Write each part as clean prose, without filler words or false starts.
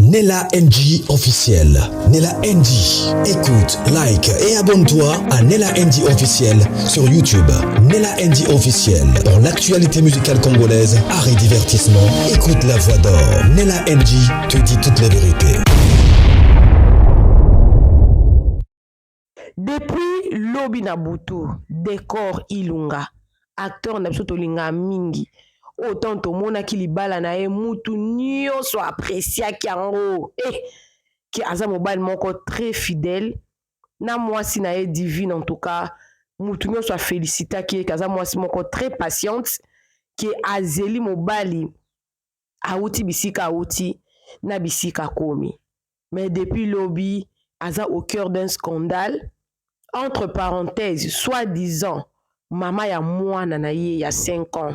Nella NG officiel. Nella NG. Écoute, like et abonne-toi à Nella NG officiel sur YouTube. Nella NG officiel. Pour l'actualité musicale congolaise, art et divertissement, écoute la voix d'or. Nella NG te dit toute la vérité. Depuis lobi na butu, Decor Ilunga, acteur na biso tolinga mingi, oyo ntango tomonaki libala na ye mutu nyonso apresiaki yango ke aza mobali moko très fidèle na mwasi na ye Divine. En tout cas, mutu nyonso afélicitaki ye ke aza mwasi moko très patiente, ke azeli mobali awuti bisika awuti na bisika akomi. Mais depuis lobi, aza au cœur d'un scandale, entre parenthèses, soi-disant mama ya mwana na ye ya 5 ans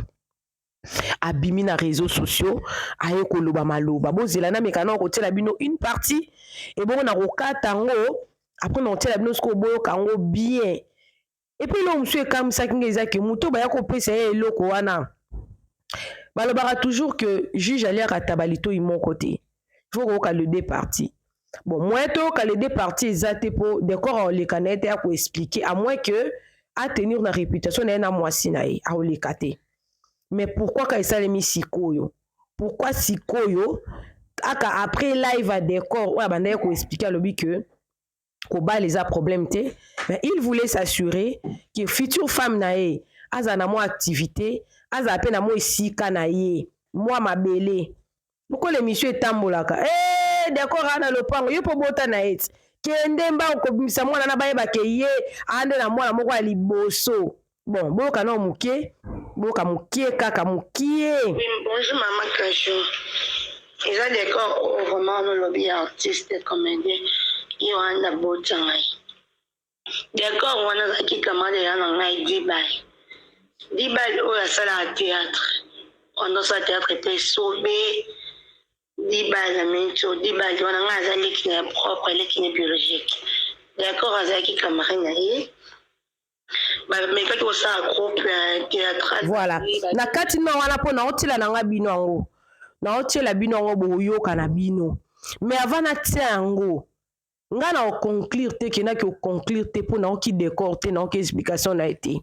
abimi na réseaux sociaux, aye koloba maloba. Bozela, nameka na kotiela bino une partie, ebongo na kokata yango, après na kotiela bino sikoyo, boyoka yango bien. Et puis eloko mosusu ekamisaki nga eza ke moto baya kopesa ye eloko wana, balobaka toujours que juge aliaka taba litoi moko te, faut koyoka le deux parties. Bon, moyen toyoka le deux parties eza te, mpo décor aoleka na ye te ya koexpliquer, à moins que atenir na réputation na ye na mwasi na ye, aoleka te. Mais pourquoi ka esalemi sikoyo? Pourquoi sikoyo aka après live ya décor oyo abandaki koexpliquer, alobi ke kobala eza problème te, mais il voulait s'assurer que future femme na ye azala na mwa activité, azala mpe na mwa esika na ye, mwa mabele. Lokola émission etambolaka, décor aa na lopango, yo mpo bota na ye ti kende mbango kobimisa mwana na bayebake ye ande na mwana moko ya liboso. Bon, boyoka nao moke, boyoka mokie kaka mokie. Oui, bonjour maman Kajou. Eza décor oyo vraiment nolobi ya artiste comédien, ye wana bota ngai. Décor wana azalaki camarade ya na ngai Dibal. Dibal oyo asalaka théâtre. Wana osala théâtre mpe sobe Dibal na minto Dibal wana, ngai aza leki na ye propre, leki na biologique. Décor azalaki camarade na ye, bamekaki kosala groupe théâtral. Voilà, na kati na wana mpo naotiela na nga bino yango, naotiela bino yango, boyoka na bino. Mais avant natia yango, nga na oconclure te, kendaki oconclure te, mpo naoki décor te, naoki explication na ye te.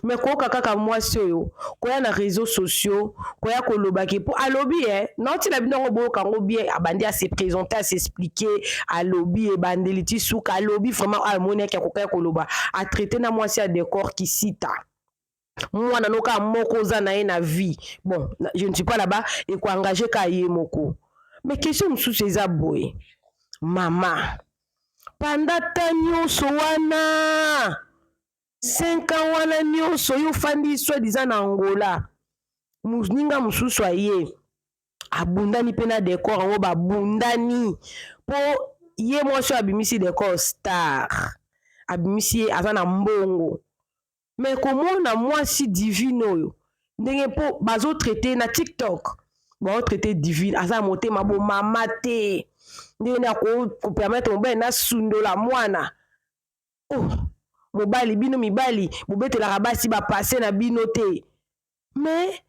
Mais koyoka kaka mwasi oyo koya na réseaux sociaux, koya kolobaki, mpo alobi naotiela bino yango, boyoka yango bien. Abandi ase présenter, as'expliquer, alobi ebandeli ti suka, alobi vraiment oyo amoniaki akokaya koloba, atraiter na mwasi ya décor kisita, mwana no kaka moko oza na ye na vie. Bon, je ne suis pas là-bas ekoengage kaka ye moko. Mais question mosusu eza boye: mama, panda ta nyonso wana, 5 ans wana nyonso, yo ofandi soi-disant na Angola, moninga mosusu aye, abundani mpe na décor yango, babundani mpo ye mwasi oyo abimisi décor star, abimisi ye aza na mbongo. Mais komona mwasi Divine oyo ndenge mpo bazotraiter na TikTok, baotraiter Divine aza na motema bomama te, ndenge nini akopermettre mobali nasundola mwana? Oh, mobali, bino mibali bobetelaka basi bapase na bino te. Mais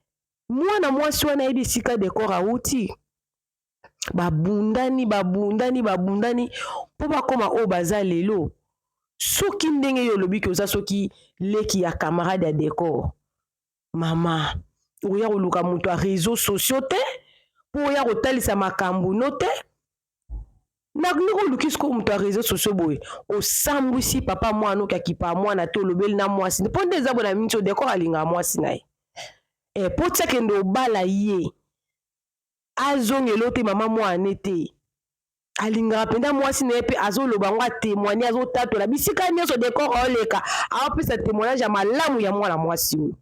mwana mwasi wana ayebi esika décor awuti, babundani, babundani, babundani mpo bakóma oyo baza lelo. Soki ndenge yo olobi ke oza soki leki ya camarade ya décor, mama, oya koluka moto ya réseaux sociaux te mpo oya kotalisa makambo no te. Na ndenge oluki sikoyo moto ya réseaux sociaux boye, osambwisi papa mwana oki akipa mwana te, olobeli na mwasi mpo nde eza boye na miniti oyo décor alingaka mwasi na ye mpo ti akende obala ye, azongela te mama mwana te, alingaka mpenza mwasi na ye mpe azoloba yango, atémoigner, azotatola bisika nyonso décor aoleka, aopesa témoignage ya malamu ya mwana mwasi oyo.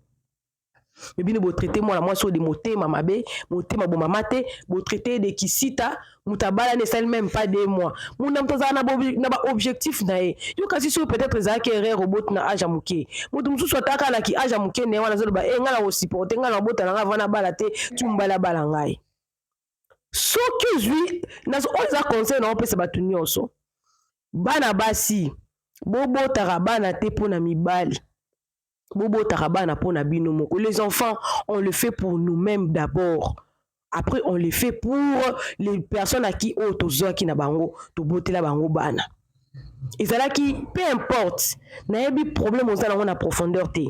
Mais bino botraiter mwana mwasi oyo de motema mabe, motema bomama te, botraiter de kisita. Moto abalani esali même pas 2 mois, muna moto azala na baobjectif na ye. Yo kasi soki peut-être ezalaki erreur, oboti na age ya moke, moto mosusu atakalaki age ya moke na ye wana, azoloba ngai na kosupporter, ngai na kobota na ngai avant nabala te, ti mobali abala ngai. Soki ozwi oyo eza conseil na opesa bato nyonso, bana basi, bobotaka bana te mpo na mibali, bobotaka bana mpo na bino moko. Les enfants, on le fait pour nous-mêmes d'abord. Après, on le fait pour les personnes à qui oyo tozwaki na bango, tobotela bango bana. Ezalaki peu importe, nayebi problème oza nango na profondeur te,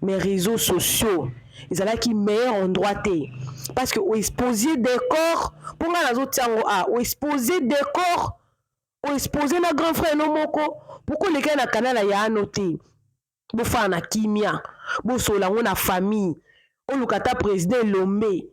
mais réseaux sociaux ezalaki meilleur endroit te, parce que oexpose décor. Mpo ngai nazotia yango a oexpose décor, oexpose na grand frère no moko. Pourquoi olekaki na canal ya yano te? Bofana na kimia, bosola yango na famille. Oluka ata président Elombe,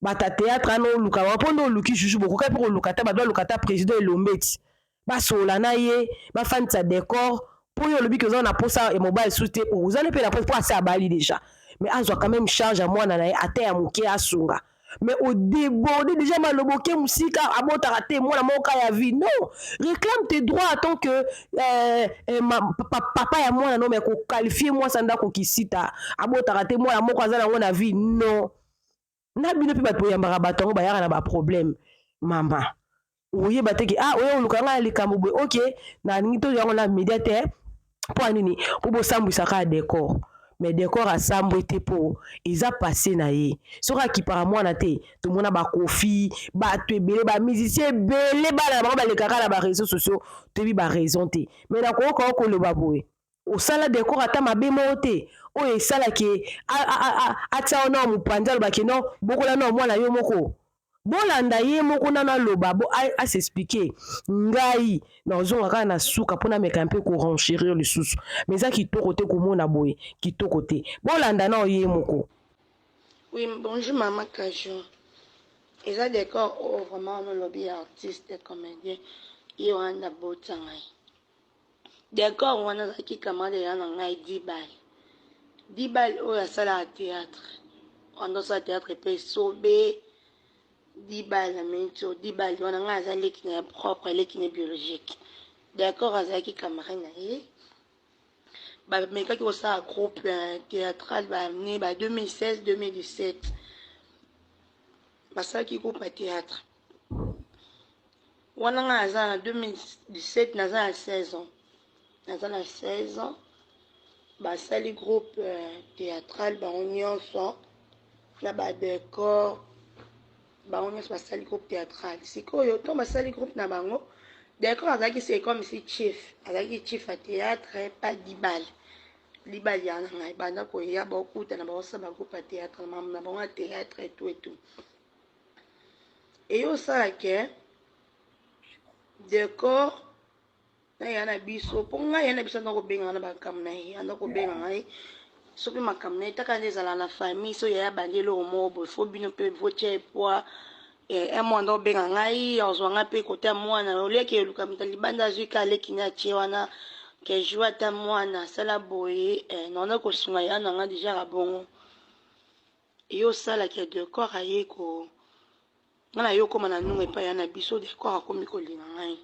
bato ya théâtre wana, oluka bango. Mpo nde oluki juju, bokoki mpe koluka ata bato, baluka ata président Elombe ti basola na ye, bafandisa décor. Mpo oyo olobi ke oza na posa ya mobali susu te, ozali mpe na posa mpo ase abali déjà, mais azwa quand même charge ya mwana na ye, ata ya moke, asunga. Mais odéborde déjà, maloba oke mosika, abotaka te, mwana moko ya vie. Non, réclame tes droits en tant que papa ya mwana. No, mais koqualifie mwasi ndako kisita, abotaka te, mwana moko aza nango na vie, non. Na bino mpe bato boyambaka bato yango, bayaka na baproblème. Mama, oyeba te ke ah, oyo oluka ngai ya likambo boye. Ok, nalingi to yango na média te. Mpo ya nini? Mpo bosambwisaka ya décor. Mais décor asambwe te, mpo eza passé na ye. Soki akipaka mwana te, tomona bakofi, bato ebele, bamusicien ebele, bana na bango balekaka na baréseau sociaux, toyebi baraison te. Mais nakoyoka koloba boye, osala décor ata mabe moko te oyo esalaki atia yo na mopanzi, alobaki non, bokola na mwana yo moko. Bolanda ye moko nano aloba, bo as'explique. Ngai nazonga kaka na suka mpona meka mpe korenchérir lisusu, mais eza kitoko te komona boye, kitoko te. Bolanda na ye moko. Oui, bonjour Mama Kajo. Eza décor oyo vraiment nolobi ya artiste comédien, ye wana abota ngai. Décor wana azalaki camarade ya na ngai Dibal. Dibal oyo asalaka théâtre wana, osala théâtre mpe esobe. Dibal na miniti oyo, Dibal wana, ngai aza leki na ye propre, leki na biologique. Décor azalaki camarade na ye. Bamekaki kosala groupe théâtral bane ba 2016, 2017, basalaki groupe ya théâtre wana. Ngai naza na 2017, naza na 16 ans, naza na 16 ans. Basali groupe théâtral bango nyonso na badécor, bango nyonso basali groupe théâtral. Sikoyo ntongo basali groupe na bango, décor azalaki, c'est comme si chef, azalaki chef ya théâtre pa Dibal. Dibal ya na ngai, banda koya, bakutana, bakosala bagroupe ya théâtre na bango ya théâtre et tout et tout. Eyo osala ke décor na ya na biso, mpo ngai ya na biso anda kobenga na makambo na ye, anda kobenga ngai soki makambo na ye taka nde ezala na famille. So yaya bandi eloko moko boye, fo bino mpe votia epoi un mois, anda kobenga ngai, azwa ngai mpe kote ya mwana. Oliaki eluka moto libanda, azwi ka aleki ne, atie wana ke joue ata mwana asala boye, naona kosunga ya na ngai déjà. Bongo eyo osalaki ya décor aye ko ngai na yo okóma na nungu epai ya na biso. Décor akomi kolinga ngai.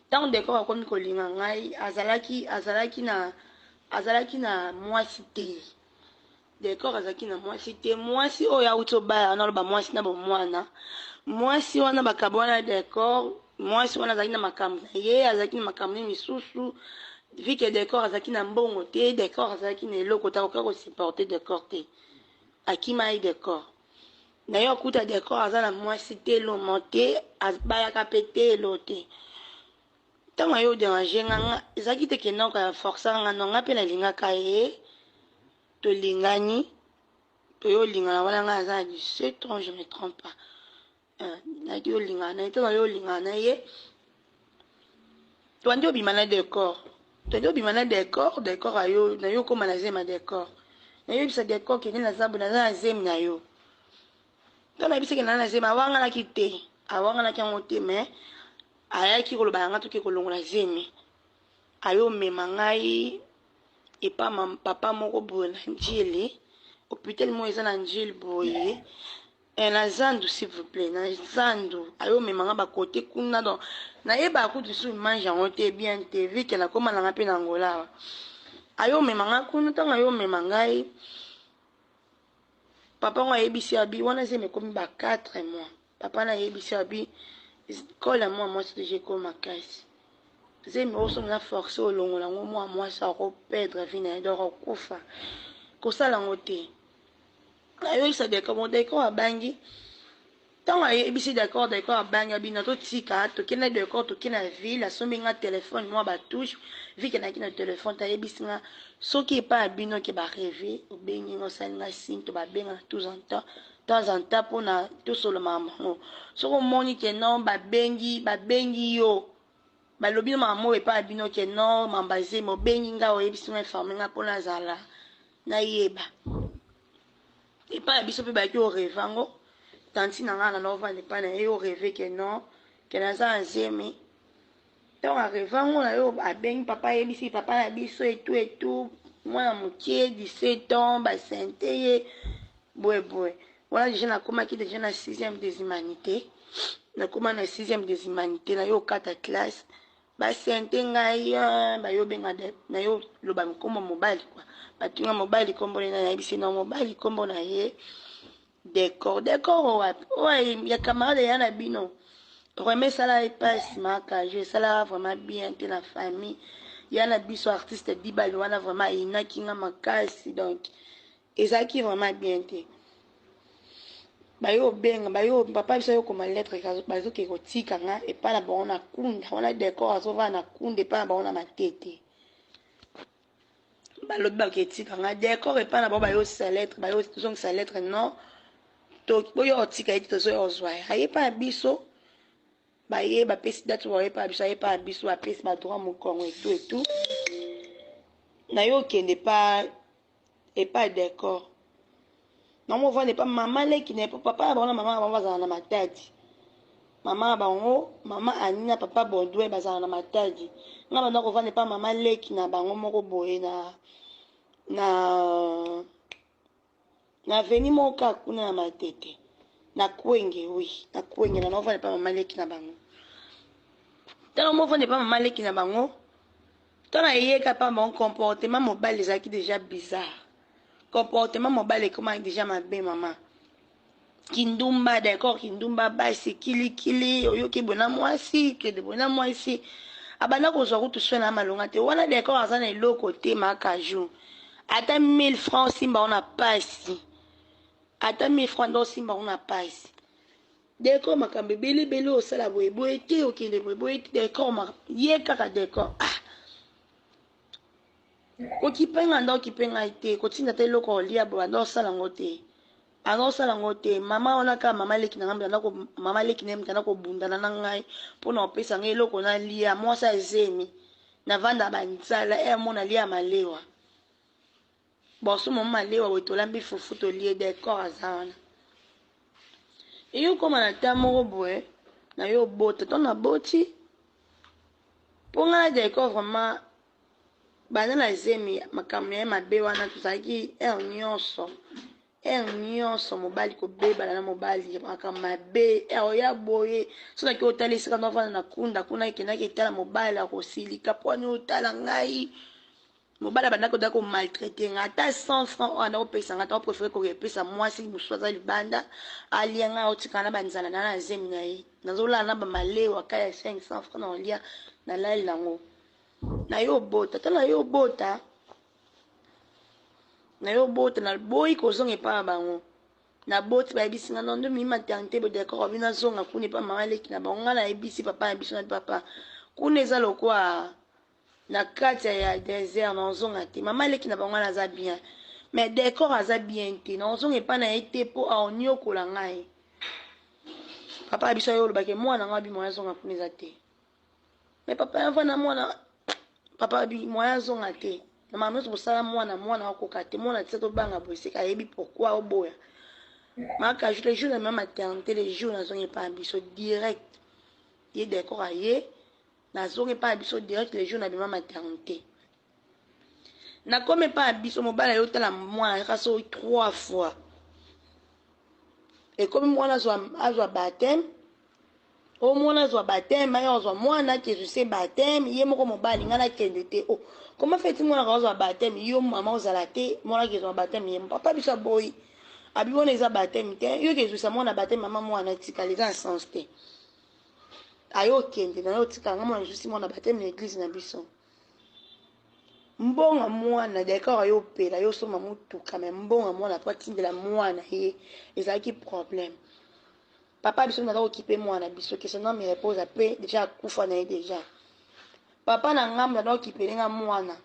Ntango décor akomi kolinga ngai, azalaki na mwasi te. Décor azalaki na mwasi te. Mwasi oyo awuti obala wana, aloba mwasi na bomwana, mwasi wana bakabo wana. Décor, mwasi wana azalaki na makambo na ye, azalaki na makambo ne misusu. Vu que décor azalaki na mbongo te, décor azalaki na eloko te, akoka kosupporte décor te, akima ye. Décor na ye akuta décor aza na mwasi te, elomo te, abayaka mpe te, elo te. Ntango aye odérange nga, ezalaki te ke noko forçaka nga. No, nga mpe nalingaka ye, tolingani, toye olingana wana. Ngai aza na 17 ans, je me trompe pas, nayaki olingana na ye. Ntango aye olingana na ye, toandi obima na décor, toandi obima na décor. Décor ayo nayo okóma na zemi ya décor. Nayebisa décor kende, naza boye, naza na zemi na yo. Ntango nayebisaki naza na zemi, awanganaki te, awanganaki yango te, mais ayaki koloba yanga toki kolongola zemi. Ayomema ngai epa papa moko boye na Njili, hôpital moko eza na Njili boye, na zandu, s'il vous plaît, na zandu. Ayomema nga bakote kuna, donc nayebaka kutu su image yango te bien te, vu que nakóma nanga mpe na Angola awa. Ayomema nga kuna. Ntango ayomema ngai, papa ngo ayebisi abi wana zemi ekomi ba 4 mois. Papa na ayebisi abi kola mwa mwasi déjà ekoma makasi, zemi osongi na force olongola yango, mwa mwasi akoperdre vie na ye, donc akufa, kosala yango te. Nayebisa Decor, bon Decor abangi. Ntango ayebisi Decor, Decor abangi abina totika, tokende na Decor, toke na ville, asombi nga telefone mwa batouche, vike nayaki na telefone te, ayebisi nga soki epai ya bino ke bareve, obengi nga osali nga signe to babenga na tous en temps temps en temps mpona tosolo makambo yango. Soki omoni ke non babengi babengi yo balobi na makambo oyo epai ya bino ke non mamba zemi, obengi nga oyebisi nga informe nga mpo nazala nayeba. Epai ya biso mpe bayaki oreve yango, tanti na ngai na ovanda epai na ye, oreve ke non ke naza na zemi. Ntango areve yango na yo abengi papa, ayebisi papa na biso etu etu, mwana moke 17 ans basente ye boyeboye. Wana deja nakomaki deja na 6e des humanités, nakoma na 6e des humanités, na yo okata classe, basente ngai bayobenga na yo loba nkombo mobali kwa batunga mobali nkombo nini, nayebisi na mobali nkombo na ye Decor. Decor wapi oyo ya camarade ya na bino? Vraiment esala epasi makaju, esalaka vraiment bien te na famille ya na biso. Artiste Dibali wana vraiment ayinaki nga makasi, donc ezalaki vraiment bien te. Bayo obenga bayo papa biso ayokoma lettre, bazoke kotika nga epai na bango na kunda wana. Decor azovanda na kunda epai na bango na Matete. Balobi baketika nga Decor epai na bango, bayosisa lettre, bayozongisa lettre non, boyo otika ye te, tozoya ozwa ye. Aye epai na biso, baye bapesi date, baye epai na biso, aye epai na biso, bapesi badroit mokongo etu etu na yo okende pa epai Decor nango ovanda epa mama leki na ye, po papa na bango na mama na bango bazala na Matadi. Mama na bango, mama Ani na papa Baudouin, bazala na Matadi. Nga banda kovanda epa mama leki na bango moko boye na avenue moko kaka kuna na Matete, na Kwenge, oui, na Kwenge. Na naovanda epa mama leki na bango. Ntango movanda epa mama leki na bango, ntango ayeka epa bango, comportement mobali ezalaki déjà bizarre. Comportement mobali ekomaki déjà mabe. Mama kindumba, d'accord, kindumba, basi kilikili, oyoki boye na mwasi, kende boye na mwasi, abanda kozwa kutu soin na malonga te. Wana Decor aza na eloko te, makaju ata 1000 francs osimba ngo na pasi, ata 1000 francs nde osimba ngo na pasi. Decor makambo ebele ebele, osala boye boye te, okende boye boye te. Decor ye kaka Decor, ah, kokipe nga nda okipe ngai te, kotinda te eloko olia boye, anda osala yango te, anda osala yango te. Mama wana kaka mama leki na ngai, mama leki na ye moto anda kobundana na ngai mpona kopesa ngai eloko nalia. Mwasi azemi, navanda banzala e mona lia malewa boso moma malewa boye, tolambi fufu tolie. Decor aza wana, eyi okóma na ta moko boye na yo obota to naboti mpo ngai na Decor vraiment banda na zemi, makambo na ye mabe wana tozalaki heure nyonso, heure nyonso mobali kobebana na mobali, makambo mabe heure oya boye. So naki otala esika navanda na kunda kuna, ekendaki etala mobali akosilika mpo ani otala ngai. Mobali abandaki oda komaltraite nga, ata 100 franc oyo anda kopesa nga, ata préféré kokepesa mwasi mosusu aza libanda alia. Ngai otikala na banzala na zemi na ye, nazolala na bamalewa ka ya 500 franc na olia, nalali nango. Na yo obota, ta na yo obota, na yo obota, naboyi kozonga epai na bango. Naboti, bayebisi nga non, ndomi maternité bo d'accord, abi nazonga kuna epai mama leki na bango. Nga nayebisi papa na biso na papa kuna eza lokwa na kati ya désert, nazonga te. Mama leki na bango wana aza bien, mais Décor aza bien te, nazonga epai na ye te mpo aoniokola ngai. Papa na biso ayo olobaki mwana nga abi moya azonga kuna eza te, mais papa yava na mwana, papa abi moya azonga te na mama nyonso kosala mwana, mwana akoka te, mwana tia tobanga boye seka ayebi pourquoi oboya maka. Le jour na ma maternité, le jour nazongi epai na biso direct, ye Décor aye, nazongi epai na biso direct le jour nabima maternité, nakomi epai na biso, mobali aye otala mwana kaka so trois fois. Ekomi mwana azwa baptême, o mwana azwa baptême, aye azwa mwana akezwise baptême ye moko mobali, ngai nakende te. O comment feti mwana azwa baptême, yo mama ozala te, mwana akezwa baptême ye? Papa biso aboyi, abi wana eza baptême te, yo kezwisa mwana baptême, mama mwana etikala eza na sens te. Aye okende na ye, otikala nga mwana, ezwisi mwana baptême na église na biso. Mbongo mwana decor ayo pela yo soma mutuka mais mbongo mwana po atindela mwana ye ezalaki problème. Papa biso naza kokipe mwana biso que son âme repose pe déjà akufa na ye déjà. Papa na ngambo naza kokipele nga mwana.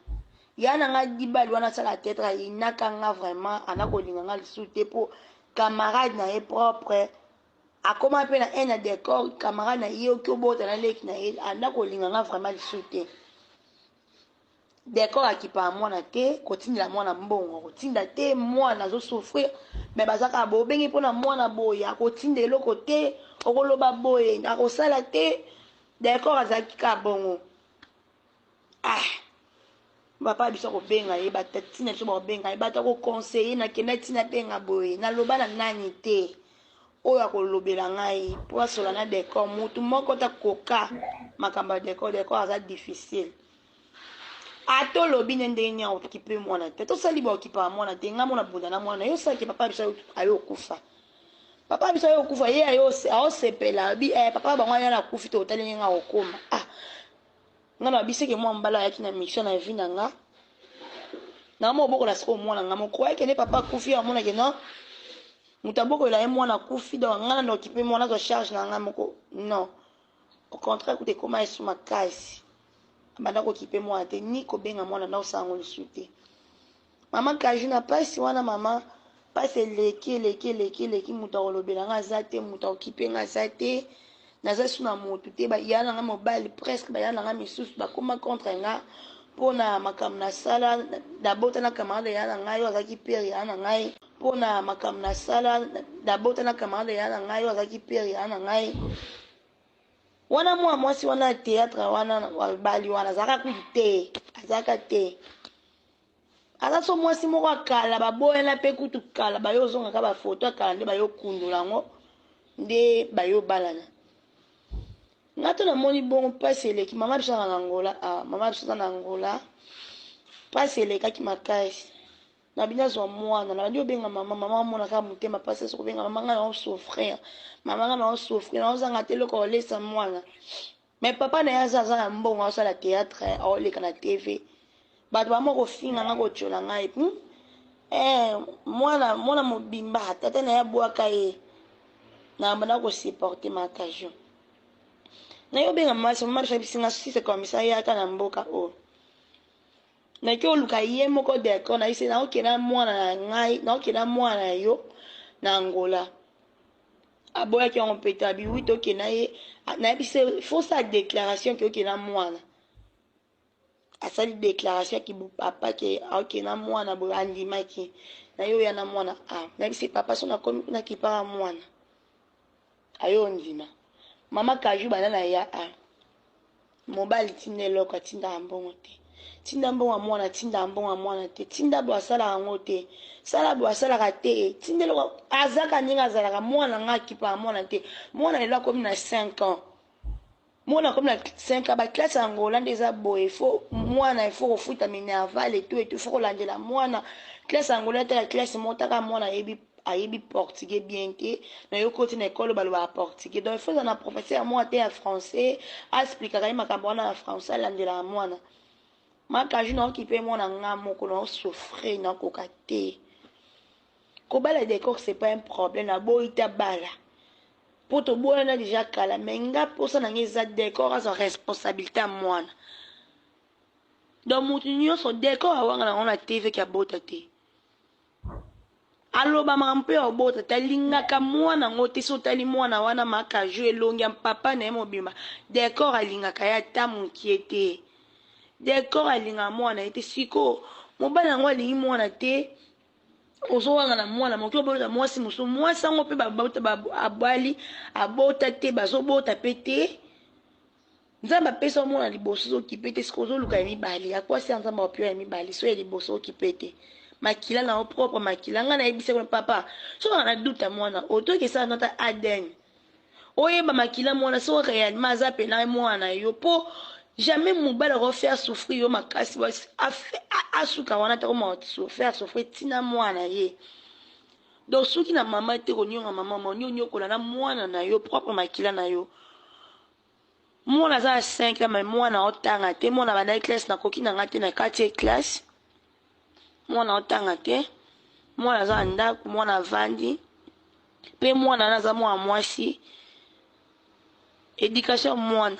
Ya na nga dibali wana asala tetre ayinaka nga vraiment ana kolinga nga lisusu te po camarade na ye propre akoma pe na haine ya decor camarade na ye oki obota na leki na ye anda kolinga nga vraiment lisusu te. Decor akipaka mwana te, kotindela mwana mbongo akotinda te, mwana azo souffrir mais baza kaka boye, obengi mpona mwana boye akotinda eloko te, okoloba boye akosala te. Decor azalaki kaka bongo. Ah, papa biso akobenga ye, bato ntina biso bakobenga ye, bato akoconseille, nakenda ntina benga boye, naloba na nani te oyo akolobela ngai mpo asola na Decor, motu moko takoka makambo ya Decor. Decor aza difficile, ata olobi ne ndenge nini akokipe mwana te, tosali baokipaka mwana te. Ngai mona bunda na mwana yo osalaki papa biso ayo okufa, papa biso ayo okufa, ye ayo aosepela abi eh, papa bango aya nakufi te, otali ndenge akokoma. Ah, ngai na babiseke mwa mbala ayaki na mission na vie na nga na mo obokola sikoyo mwana nga moko ayeke nde papa akufi, amonake non, moto abokolela ye mwana akufi, donc ngai na okipe mwana, azwa charge na ngai moko. Non, au contraire, kuta ekoma esu makasi, abanda kokipe mwana te, ni kobenga mwana nda osala yango lisusu te. Mama Kaju na pasi wana, mama pasi eleki eleki eleki eleki, moto akolobela nga aza te, moto akokipe nga aza te, naza su na motu te. Baya na nga mobali presque, baya na nga misusu bakoma contre nga mpona makambo nasala, nabota na camarade ya na ngai oyo azalaki pere ya na ngai, mpona makambo nasala, nabota na camarade ya na ngai oyo azalaki pere ya na ngai wana. Mwa mwasi wana ya théâtre wana bali wana azalaka kutu te, azalaka te, aza so mwasi moko akala baboyana mpe kutu kala, bayo ozongaka bafoto akala nde bayo kundola yango nde bayo balana. Nga to namoni bongo mpasi eleki mama biso aza na Angola. Ah, mama biso aza na Angola, mpasi elekaki makasi na bino. Azwa mwana na bandi obenga mama, mama amona kaka motema mpasi, azo kobenga mama, ngai naosouffrir, mama ngai naosouffrir, naozanga te eloko olesa mwana. Mais papa na ye aza na mbongo, aosala théâtre, aoleka na TV, bato bama kofinga nga, kotiola ngai, Eh, mwana mwana mobimba tata na ye abwaka ye, na banda kosupporte makasio na ye. Obenga mama, mama biso bisinga si c'est comme ça, yaka na mboka oyo naki oluka ye moko d'accord na ye, naokenda mwana na ngai, naokenda mwana na yo na Angola. Aboyaki yango mpe te, abi wi tokenda ye, nayebisi faut sa déclaration ke okenda mwana. Asali déclaration ki papa ke aokenda mwana boye, andimaki na ye oya na mwana. A nayebisi papa so nakomi kuna kipaka mwana ayo ondima. Mama Kaju banda na ya a mobali tinda eloko, atindaka mbongo te, tinda mbongo ya mwana, tinda mbongo ya mwana te, tinda boye asalaka yango te, sala boye asalaka te, tinda eloko azaka ndenge azalaka. Mwana nga akipaka mwana te. Mwana lelo akomi na 5 ans, mwana akomi na 5 ans. Baclasse ya Angola nde eza boye, faut mwana il faut kofuta minerval etu etu, faut kolandela mwana classe ya Angola. Tala classe moko taka mwana ayebi portugais bien te, na yo koti na ekole balobaka portugais, donc il faut eza na professeur moko te ya français aexplikaka ye makambo wana na français, alandelaka mwana. Makaju naoki mpe mwana nga moko naosouffrir, nakoka te kobala. Décor c'est pas un problème, naboyi ta bala mpo toboyana déjà kala, mais nga mposa na nga eza décor azwa responsabilité ya mwana. Donc motu nyonso décor awanga nango na TV ki abota te, aloba makambo mpe obota te, alingaka mwana yango te. So otali mwana wana Makaju, elongi ya papa na ye mobimba, décor alingaka ye ata mokie te, décor alingaka mwana ye te. Sikoyo mobali yango alingi mwana te, ozowanga na mwana moki obota mwasi mosusu, mwasi yango mpe abali abota te, bazobota mpe te. Nzambe apesa omona liboso ozokipe te, sikoyo ozoluka ya mibale akwasi ya Nzambe apio ya mibale, so ya liboso okipe te, makila na yo propre makila. Ngai nayebisa kuna papa, soki na duta mwana otoki esala nota ADN oyeba makila mwana so réellement aza pena mwana yo, mpo jamais mobali akofaire souffrir yo makasi asuka wana te, koma faire souffrir ntina mwana ye. Donc soki na mama te konionga mama ma onioniokola na mwana na yo propre makila na yo. Mwana aza na 5 ans mais mwana aotanga te, mwana abandaki classe nakoki na nga te na kati ye classe. Mwana aotanga te, mwana aza na ndako, mwana avandi pe mwana wana aza mwana mwasi. Education mwana,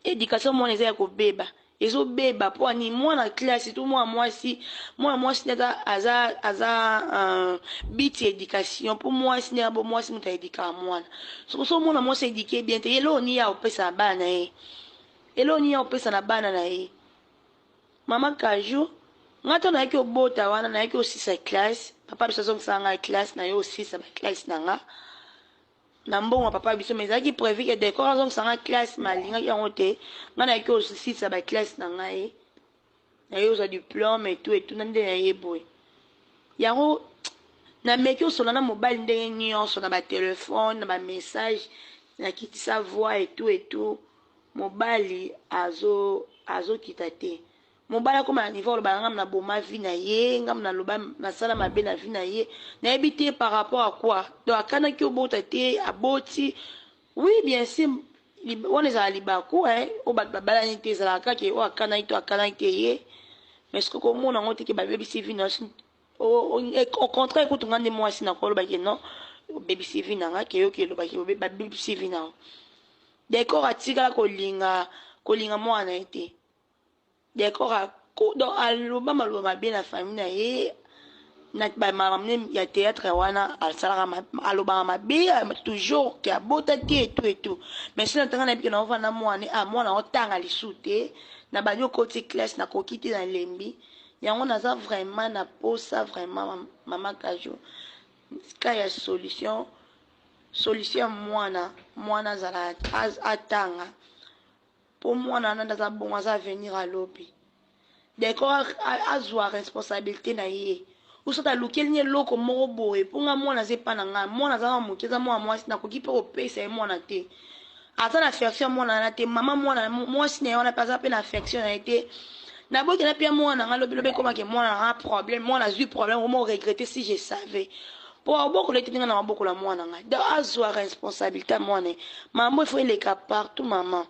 education mwana eza ya kobeba, ezobeba mpo ani mwana classe to mwana mwasi, mwana mwasi nde aza, aza, aza uh, biti education mpo mwasi nde abo mwasi moto aedikaka mwana. Soko so mwana mwasi edike bien te, eloko nini ya kopesa na bana na ye, eloko nini ya kopesa na bana na ye. Mama Kaju, nga ntango nayaki obota wana, nayaki osisa classe, papa biso azongisaka ngai classe, naye osisa ba classe na nga na mbongo ya papa biso, mais ezalaki prévu que decor azongisa nga classe, mais alingaki yango te. Nga nayaki osisa ba classe na ngai, naye ozwa diplôme et tout et tout, na nde naye boye yango nameki osola na mobali ndenge nyonso, na ba telefone, na ba message, nakitisa voix et tout et tout, mobali azo azokita te. Mobali akoma na niveau aloba na nga na boma vie na ye, nga na loba nasala mabe na vie na ye, nayebi te par rapport à quoi. Donc akanaki obota te, aboti. Oui, bien sûr, wana ezala libaku hein, oyo bato babalani te, ezalaka kaka oyo akanaki to akanaki te ye. Mais soki komona yango te ke babebisi vie na au contraire, kutu nga nde mwasi nakoloba ke non, obebisi vie na nga, ke yoki elobaki babebisi vie na yo. Decor atikala kolinga kolinga mwana na ye te. Decor donc aloba maloba mabe na famille na ye, na bamama ya théâtre wana asalaka, alobaka mabe toujours ke abota te et tout et tout. Mais soki natanga nayebi ke naovanda mwana, ah, mwana otanga lisu te, na bandi okoti classe nakoki te, nalembi yango. Naza vraiment na posa vraiment, mama Kaju, ka ya solution, solution ya mwana, mwana azala atanga, mpo mwana wana nde aza bongo, aza avenir alobi. Decor azwa responsabilité na ye, osota alukeli ni eloko moko boye, mpo nga mwana aza epa na ngai, mwana aza na moke, aza mwana mwasi, nakoki mpe kopesa ye mwana te, aza na affection ya mwana wana te. Mama mwana mwasi na ye wana mpe aza mpe na affection na ye te. Nabokela mpe ya mwana na ngai, lobi lobi ekomake mwana na ngai problème, mwana azwi problème, omo regretter. Si je savais, mpo abokola ete ndenge na mabokola mwana ngai. Donc azwa responsabilité ya mwana ye. Mambo ifo eleka partout, mama.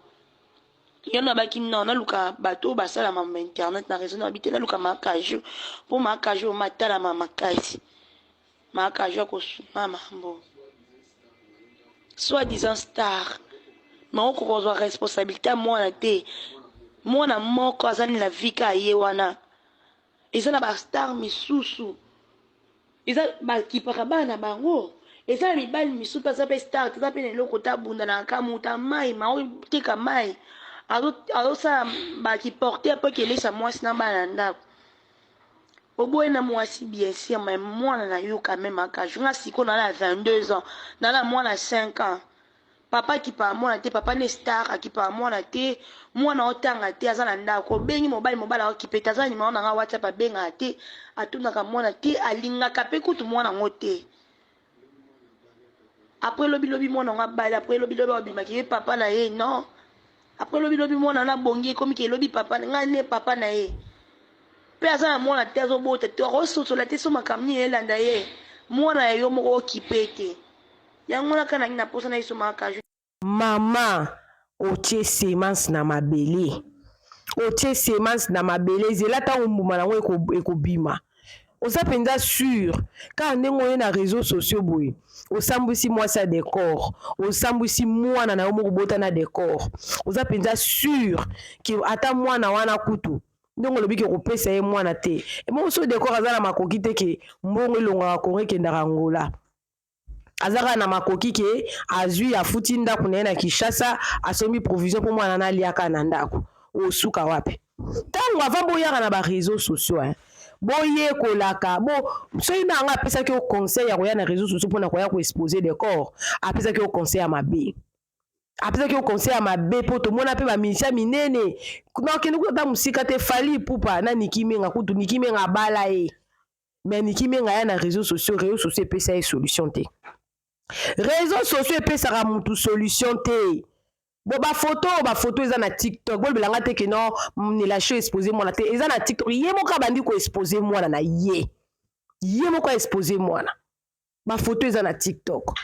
Yo nabaki non, naluka bato oyo basala mambo internet na réseau, nababi te, naluka Makaju, mpo Makaju matalama makasi, Makaju akosunga mambo. Soit disant star, mais okoka kozwa responsabilité ya mwana te. Mwana moko aza nini na vie ka ye wana? Eza na bastar misusu eza bakipaka bana na bango, eza na mibali misusu mpe aza mpe star te, aza mpe na eloko te, abundanaka ka moto amai ma oteka mai, azosala bakiporte mpo ekelesa mwasi na bana na ndako. Oboye na mwasi, bien sûr, mais mwana na yo quand même. Akaju nga sikoyo na na 22 ans, na na mwana 5 ans, papa akipaka mwana te, papa ne star akipaka mwana te, mwana otanga te, aza na ndako. Obengi mobali, mobali aokipe te, aza na nimero na nga WhatsApp, abengaka te, atunaka mwana te, alingaka mpe kutu mwana yango te. Après lobi lobi mwana yango abali, après lobi lobi abimaki ye papa na ye non, après lobi lobi mwana wana abongi, ekomi ke elobi papa ngai nde papa na ye, mpe aza na mwana te, azobota te, akososola te. So makambo nini elanda ye? Mwana ya yo moko okipe te. Yango wana kaka nangi na posa na ye so Makaju. Mama, otie semence na mabele, otie semence na mabele, ezela ntango mbuma nango ekobima. Oza mpenza sûr kaka ndenge oye na réseau sociaux boye, osambwisi mwasi ya Décor, osambwisi mwana na yo moko bota na Décor. Oza mpenza sûr ke ata mwana wana kutu, ndenge olobi ke kopesa ye mwana te, ebongo so Décor aza na makoki te ke mbongo elongaka Kongo ekendaka Ngola, aza kaka na makoki ke azwi, afuti ndako na ye na Kinshasa, asombi provision mpo mwana na aliaka na ndako, osuka wapi? Ntango avant boyaka na baréseau sociaux, hein, boyekolaka bo soki na yango apesaki yo conseil ya koya na réseau sociaux mpona koya koexpose Décor, apesaki yo conseil ya mabe, apesaki yo conseil ya mabe, mpo tomona mpe bamisia minene nakende kuta ata mosika te, Fally Ipupa na Niki Menga. Kutu Niki Menga abala ye, mais Niki Menga aya na réseau sociaux, réseau sociaux epesa ye solution te. Réseau sociaux epesaka mutu solution te. Bo bafoto, bafoto eza na TikTok. Bolobelanga te ke non, Nela Show expose mwana te, eza na TikTok. Ye moko abandi koexpose mwana na ye, ye moko aexpose mwana, bafoto eza na TikTok.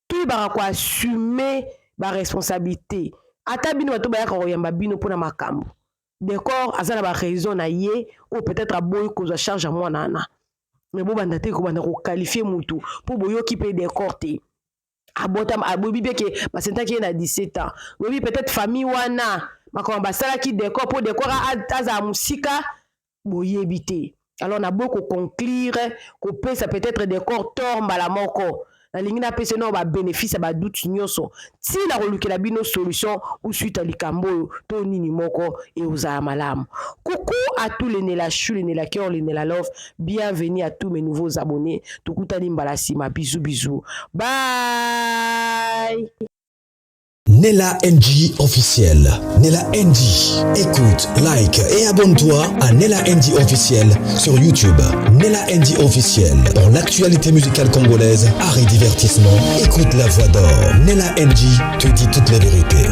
Toyebaka koassume. Baresponsabilité, ata bino bato bayaka koyamba bino mpona makambo, Decor aza na baraison na ye oyo peut-être aboyi kozwa charge ya mwana wana. Me bobanda te kobanda koqualifier mutu mpo boyoki mpe Decor te. Abota, aboyebi mpe ke basentaki ye na 17 ans. Boyebi peut-être famille wana, makambo basalaki Decor mpo Decor azala mosika, boyebi te. Alors naboyi koconclure, kopesa peut-être Decor tort mbala moko. Nalingi napesa no babénéfice ya badoute nyonso, ntina kolukela bino solution ou suite ya likambo oyo to nini moko eozala malamu. Coucou à tous les Nela Chou, les Nela Cœur, les Nela Love. Bienvenue à tous mes nouveaux abonnés. Tokutani mbala nsima. Bisous, bisous, bye. Nella NG officiel. Nella NG. Écoute, like et abonne-toi à Nella NG officiel sur YouTube. Nella NG officiel. Pour l'actualité musicale congolaise, art et divertissement, écoute la voix d'or. Nella NG te dit toute la vérité.